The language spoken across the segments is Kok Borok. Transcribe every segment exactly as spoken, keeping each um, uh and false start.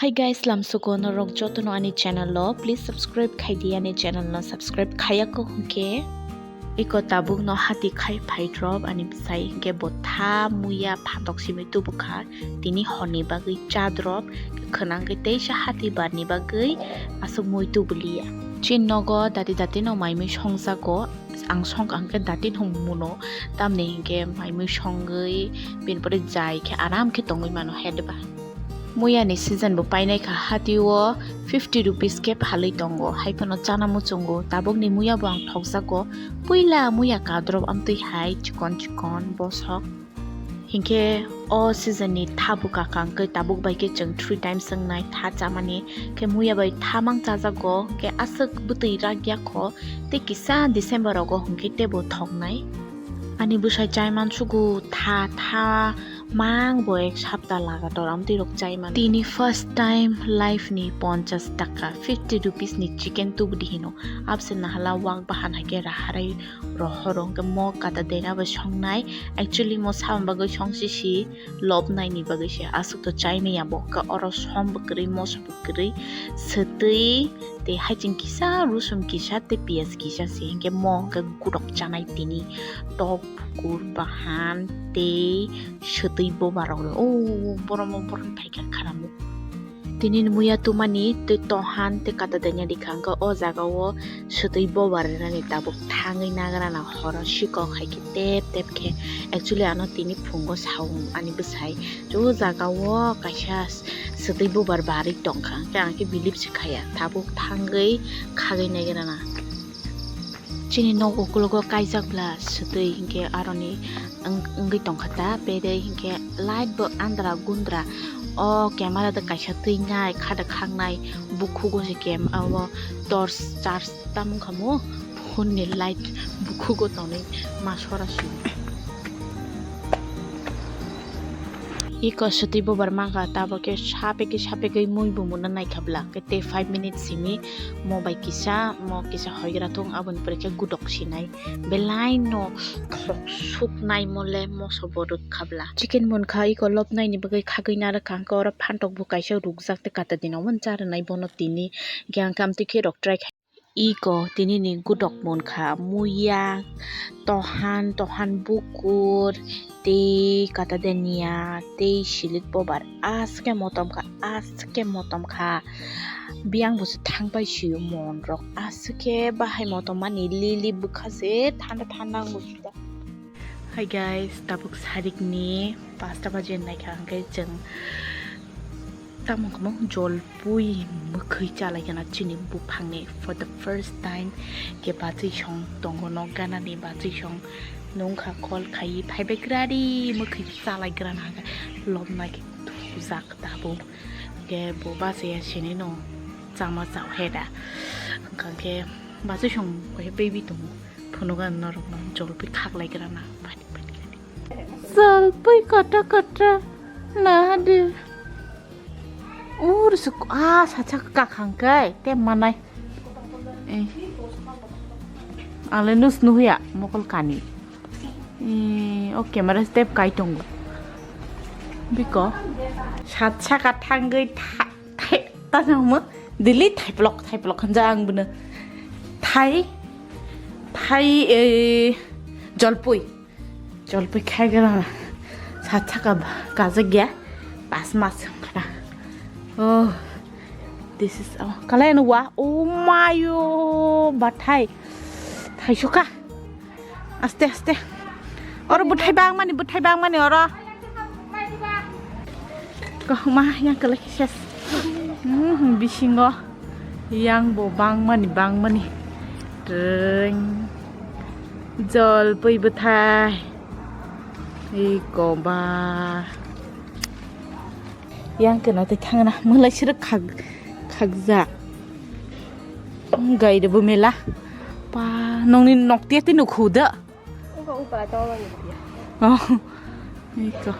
Hi guys, lamsuko norok jotono ani channel o please subscribe khaidi, ani channel no subscribe khayako hwnkhe. Iko tabuk no hati khai phai drop ani bwsai hwnkhe bo tha muya phatok simi tubukha, tini horni bagwi cha drop khwnang khe teisa hati barni bagwi aswk mui tubuliya. Chin nogo dati dati no maimui songjago, ang song ang khe dati no muno, tamni hinkhe maimui songwi bini pore jai khe aram khe tongwi mano hedba. Muya ni season bo painai kha, hati o fifty rupees khe phalwi tongo, hai phano chana muchungo. Tabuk ni muya bo ang thokjago, puila muya kadrop amtwi hai chikon chikon bosok. Hinkhe o season ni tha bo kakang khe tabuk bai khe chwng three times wngnai tha chamani. Khe muya bai tha mang chajago, khe aswk bwtwi rak ya kho, tei kisa December rogo hwnkhe tebo thoknai. Ani bwsai chai mansugo tha tha mang bo ek sapta lagator amtwi rok chai man. Tini first time life ni ponchas taka fifty rupees ni chicken tubudi hino. Abse nahala wak bahan hai khe raharai rohor hwnkhe mo kata dena bai songnai. Actually mo saboni bagwi songsi si, lobnai ni bagwi se aswk to chai manya bo, hwnkhe oro som bo kwrwi moso bo kwrwi swtwi tei haiching kisa, rusum kisa tei piyaj kisa se, hwnkhe mo hwnkhe gudok chanai tini tok bukur bahan tei swtwi boba rok o borok mo borok ni phaikha kharamo. Tini ni muya tumani tei tohan tei kata danya rikha, hwnkhe o jaga o swtwi boba rinani tabuk thangwi nagrana horo sikok hai khe tep tep khe. Actually ano tini phungo sao ani bwsai, o jaga o kaisa swtwi bobar barwi tongkha, hwnkhe ang khe believe se khaya, tabuk thangwi khagwi nagrana. Chini nok ukulogo kaijak bla swtwi, hinkhe aroni wng-, wngwi tongkha ta, bedai hinkhe light bo andra gundra. O camera de kaisa twi nai, kha de khak nai, bukhugo se cam-, abo torch charge tamung kha mo, phone ni light bukhugo tonwi ma sora swi. Iko swtwi bobar mankha, tabuk khe sapegwi sapegwi mui bo muna naikha bla, khe tei five minutes simi mo bai kisa, mo kisa hoigra thung, aboni pore khe gudok sinai belai no thok suknai mo le moso bo rwk kha bla. Chicken munkha, iko lobnai ni bagwi khagwi narwkha, hwnkhe oro phantok bo kaisa rukjak tei kata dino omo charwnai bono tini, hwnkhe ang khe amtwi khe rok try kha. Iko tini ni gudok munkha, muya, tohan, tohan bukur, tei kata denia, tei silik bobar, aswk khe motom kha, aswk khe motom kha. Biyang bo se thang pai sio mon rok, aswk khe bahai motom mani lili bwkha se thanda thanda wngbo sida. Hi guys, tabuk sarik ni pasta baji naikha, hwnkhe chwng tamo kamo jolpui mwkhwi chalaikha na chini buphangni for the first time. Khe bachwi song tongo, nok ganani bachwi song nungkha, call khai phaibai gradi mwkhwi chalaigrana, lobnai khe thujak tabuk. Khe bo bachaya sinino chama chao heda, hwnkha khe bachwi song khe baby tongo. Phunukgo ang norokno jolpui khaklaigrana. Jolpui kotor kotor nahadi. Ur suk a sacha kakhang kai te manai. Eh. Ale nus nuhya mokol kani. Eh, o camera step kai tongo. Biko. Sacha ka thangwi tha. Thai, ta nang mo, dili thaiplok, thaiplok khanja ang bwno. Thai, thai, eh, jolpui. Jolpui khai gana. Sacha ka ba, kaja gya. Pas mas khana. Oh, this is, oh, kalai no wa. Oh my, oh, bathai. Thai suka. Aste, aste. Oro bwthai bangmani, bwthai bangmani oro. Kwbangma yang kwlai khe ses. Hmm, bisingo yang bo bangmani, bangmani. Treng. Jolpui bwthai. Iko ba. Yang kena tei thangna mwlai sirok khak, khakjak. Gai de bo mela. Pa, nongni nok tiya tei nukhu da. Uka uka tong nang ya. Oh. Iko.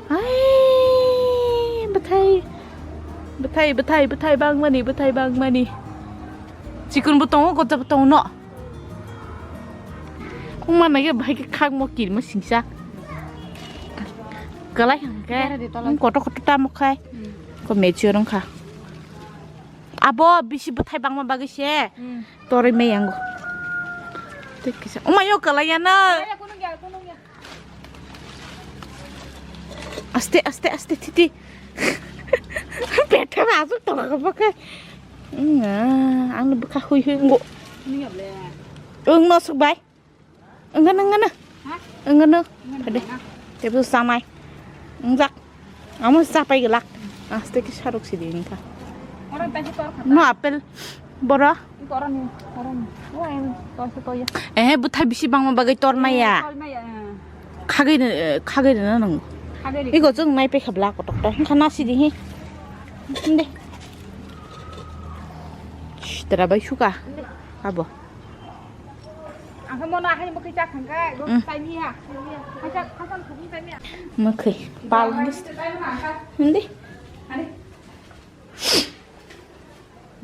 Ai, bwthai. Bwthai, bwthai, bwthai bangmani, bwthai bangmani. Chikon bo tongo, gotsa bo tongo no. Kung mana ge bahai ke khak mo kir mo singsa. Kalai hang ke. Bera di tola. Koto koto tamo khai. Hmm. Ko mature wngkha. Abo bisi bwthai bangma bagwi se Hmm. Torwi mai yango. Tei kisa. Oma yo kwlai ya na. Kaya kunung ya, kunung ya. Aste, aste, aste, titi. Petha ba asuk tongo bokhe. Nga, ang bwkha hui hui ngo. Niyam le. Ang no suk bai. Wngkha nw, wngkha nw. Ha? Wngkha nw. Wngkha nw. Phade. Tebwsa chanai. Wngjak. Amo chapai glak. Aste khe saruk sidi wngkha. Orang tadi tor kata. No apple. Boro. Ini orang ni, orang ni. Wah, yang tor se toya. Eh, bwthai bisi bangma bagwi tor maya. Tor maya. Khagwi, khagwi rwna nang. Khagwi rw. Iko chwng nai pekha bla kotok ta. Wngkha na sidi hi. Inde. Shh, tera bai suka. Inde. Abo. Ang khe mono ahai mwkhwi chak thang kha, bo Mm. Taimiya. Kaisa, kaisa khubung taimiya. Mwkhwi. Pal Taimiya, taimiya, taimiya. Hindi. Ani.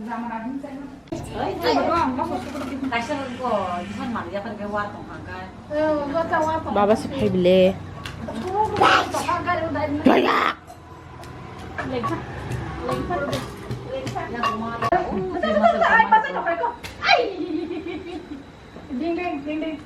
Jama na hin taimiya. Kaisa ko, jisan man ya kan ke war tong kha. Baba se phai bile. Baba. Ding ding, ding ding.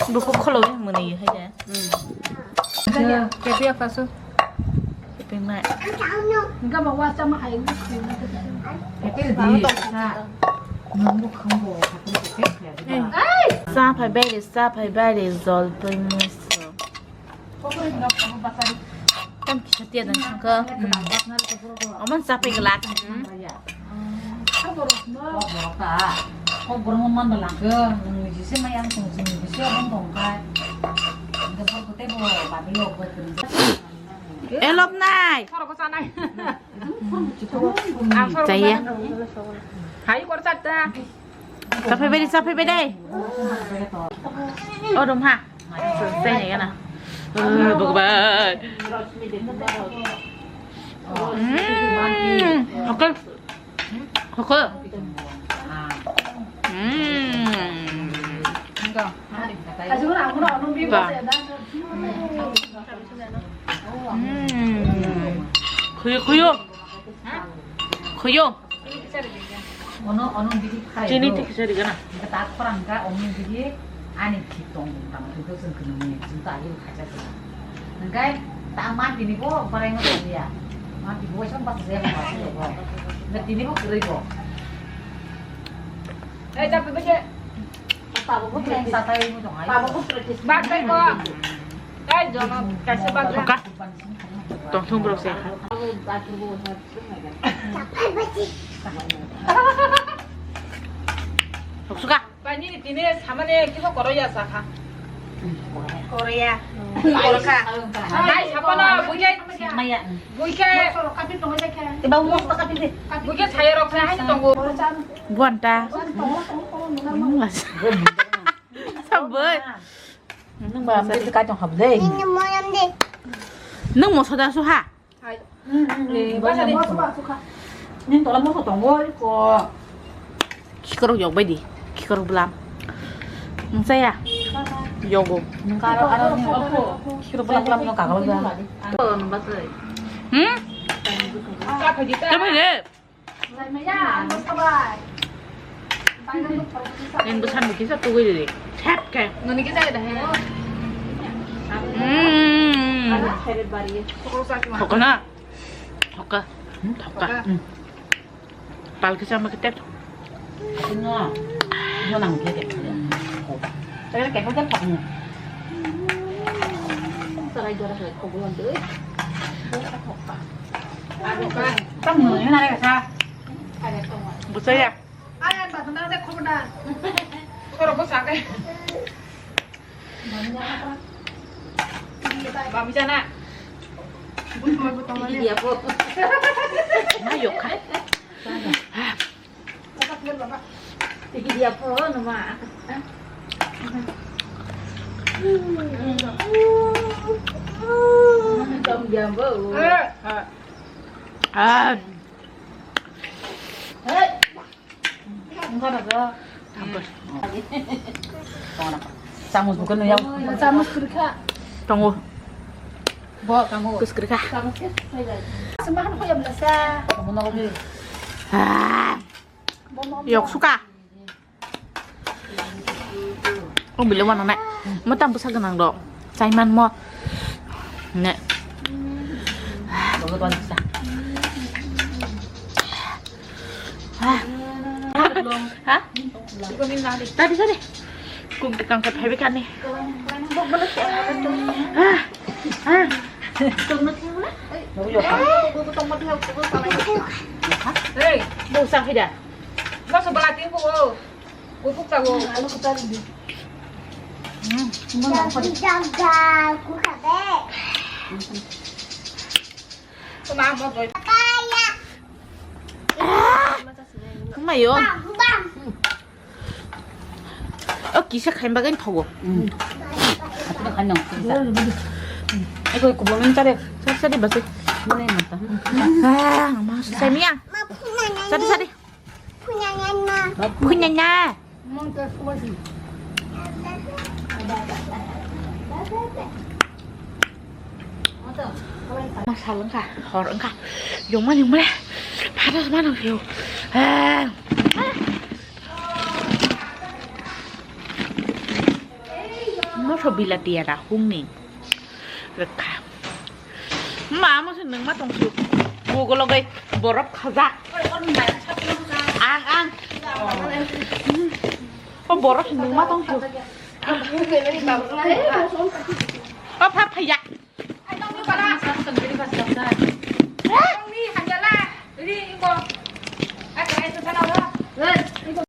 Buku kholo mwnwi hai de. Kepi apa su? Kepi mai. Enggak mau wasa mah ayo. Kepi di sa. Nunggu khambo. Sa phai beri, sa phai beri, zol tui musu. Tam kisa tia dan sangka. Oman sapai gelak. Kok borok man balang ke, nung ni jise mayang tong sini jise abang tong kai. Enggak kok teh bo babi lo kok kerja. Elop nai. Sorok ko sanai. Chaya. Hai kor chatta. Sapai beri, sapai beri. Odom ha. Chaya gana. Bhagwan. Hmm. Oke. Oke. Hmm. Ba. Hmm. Khuyo, khuyo. Khuyo. Ono, ono bidi khai. Chini do. Tikisa rigana. Engke ta khorang ka, ono bidi ani thik tong tang, thik tong sing kunu ni, jing ta ayu khacha kunu. Engke ta ma tini bo parai no ya. Ma tini bo song pas ya, pas ya bo. Engke tini bo kerei bo. Eh, tapi bede. Bak bai ko. Dai jono kaisa bak. Oka. Tongthung borok se. Toksuka. Bani ni tini samane kiso koro ya sakha. Koro ya. Koro kha. Dai sapana bujai. Maya. Buike. Teba umos ta kapi de. Buike saya rok saya hai tonggo. Buanta. Sabai. Nung ba ambil ka tong hab de. Nung moso da su ha. Hai. Hmm, hmm, hmm. Basa de. Ning tola moso tonggo ko. Khikrok yok bai di. Khikrok bwlam. Nung chaya? Yogo. Karo aro ni opo. Khikrok bwlam bwlam no kagalo da. Hmm? Chapha di ta. Chapha di. Ning bwsan bwkisa tugui di. Thep khe. Noni kisa da he. Hmm. Thokna. Thoka. Hmm, thoka. Pal kisa ma kete. Ano, ano nang kete. Kete kete kete. Sarai jora sarai kobo lande. Tam no na re sa. Busa ya. Ayan ba na de kobo da. Koro busa ke. Bami jana. Iya po. Ayo kai. Tigi dia po nama. Tom jambo. Ah. Hey. Enggak ada. Chamus bukan yang. Chamus kerja. Tunggu. Bo kamu. Kus kerja. Chamus ke. Sembah apa yang biasa? Kamu nak lagi. Ah. Yok suka. Oh, bila mana nek? Mata besar kenang dok. Caiman mo. Nek. Bagus banget sah. Hah? Tadi tadi. Kung tekang ke phaibi kani. Hah? Hah? Hei, bau sang hida. Masa belati ko. Kupuk tahu. Alo kita di. Hmm. Jaga, aku kate. Kena mau boy. Mayo. Oh, kisa khaim bagan thogo. Aku khaim nang. Aku kubur minta deh. Sari sari basi. Mana yang mata? Ah, mama susah miang. Sari sari. Punyanya. Masal wngkha, hor wngkha. Yongmani wngmani. Phatos mano yo. Moso bilati era hungni. Rwkha. Ma, mo se nungma tongsu. Google o gai borok khajak. Ang, ang. O borok se nungma tongsu. O phar phaiya.